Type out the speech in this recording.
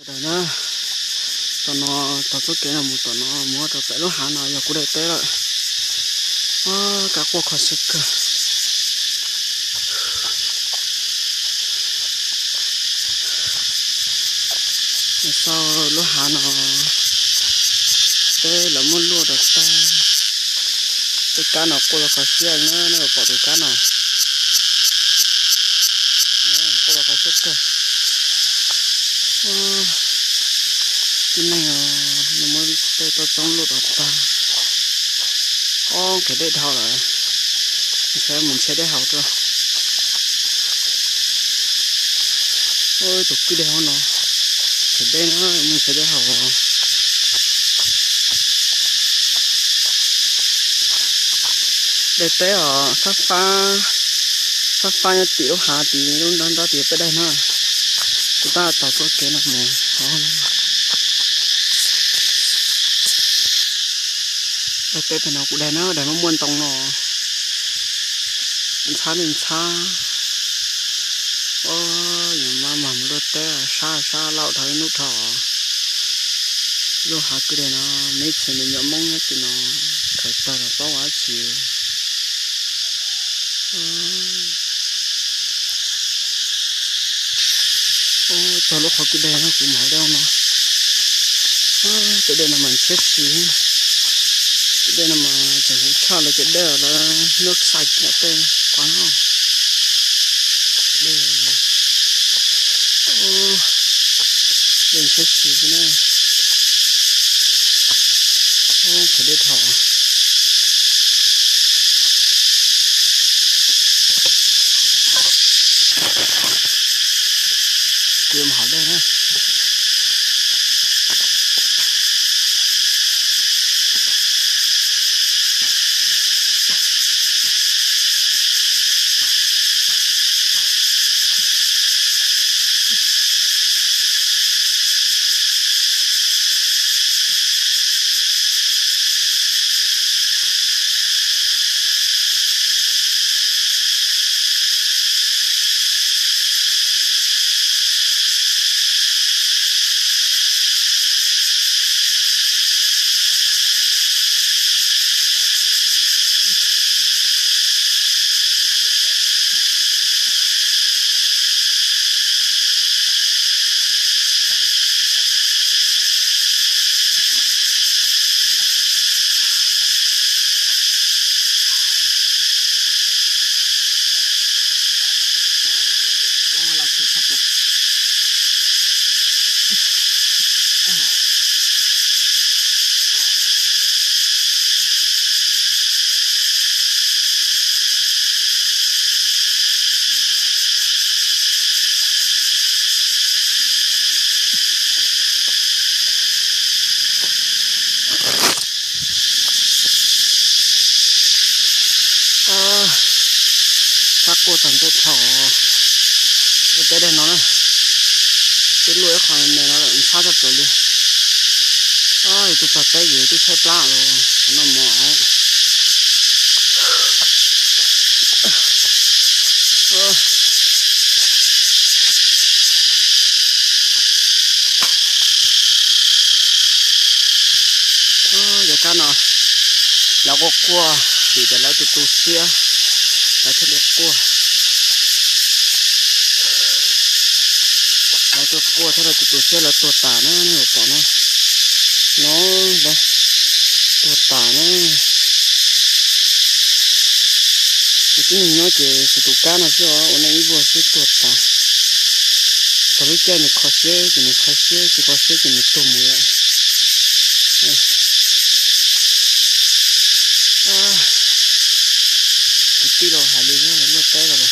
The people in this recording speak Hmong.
Sawv daws na, tom no, tom txoj kev no mus tom no mus rau pem lub hav no yog kuv daim teb lawm. Kab quaj kho siab kawg. Xauj lub hav no, teb lawv muab luaj rau tag. Tej kab no quaj los kho siab na, nej pom tus kab no quaj los kho siab kawg. Tib neeg no muab tej toj roob luaj rau tag. Ob, khiav dej dhau lawm, ntshe mus nrhiav dej haus rau. Tus kwj deg hauv no, khiav dej no mus nrhiav dej haus. Daim teb os, fab fab, fab fab nyob tim lub hav tid, lub nrab nrab tid peb daim na. Kuv tab tom txoj kev no mus. Daim teb pem no kuv daim na, daim muaj muaj ntoo no. Ntxhab li ntxhab. Os, yus maj mam mus luaj teb sab sab laum dhau ib hnub dhau. Lub hav kwj deg no, muaj ib txhia me nyuam Hmoob nyob tim no, khaws tag los paub ua dab tsi. Txog lub qhov kwj deg no kuv mam dej no. Tej dej no mas ntshiab si. Tej dej no mas tseem huv tshaj lawv cov dej lawv nyob xais tej qhov no. Dej, dej ntshiab si xwb na. Qhov dej dhau. Kuv yuav mus haus dej na. Txhab quaj tag nrho dhau. Ua teb daim no na, twb luaj ib qho me no lawm, ntxhab tshaj plaws li. Yus twb txog teb yus twb tshaib plab los qhov no mos. Cov kab no lawv quaj quaj vim tias lawv tu tu siab, lawv thiaj li quaj. Lawv tuaj quaj thiab lawv tu tu siab lawv tuag tas na, nej puas pom na. No, lawv tuag tas na. Kuv tib neeg nyob ces xws tus kab no xwb os, ua neej ib vuag xwb tuag tas. Txog lub caij nws kho siab ces nws kho siab, tsis kho siab ces nws tuag mus lawm. Kwv tij los hais li luaj teb los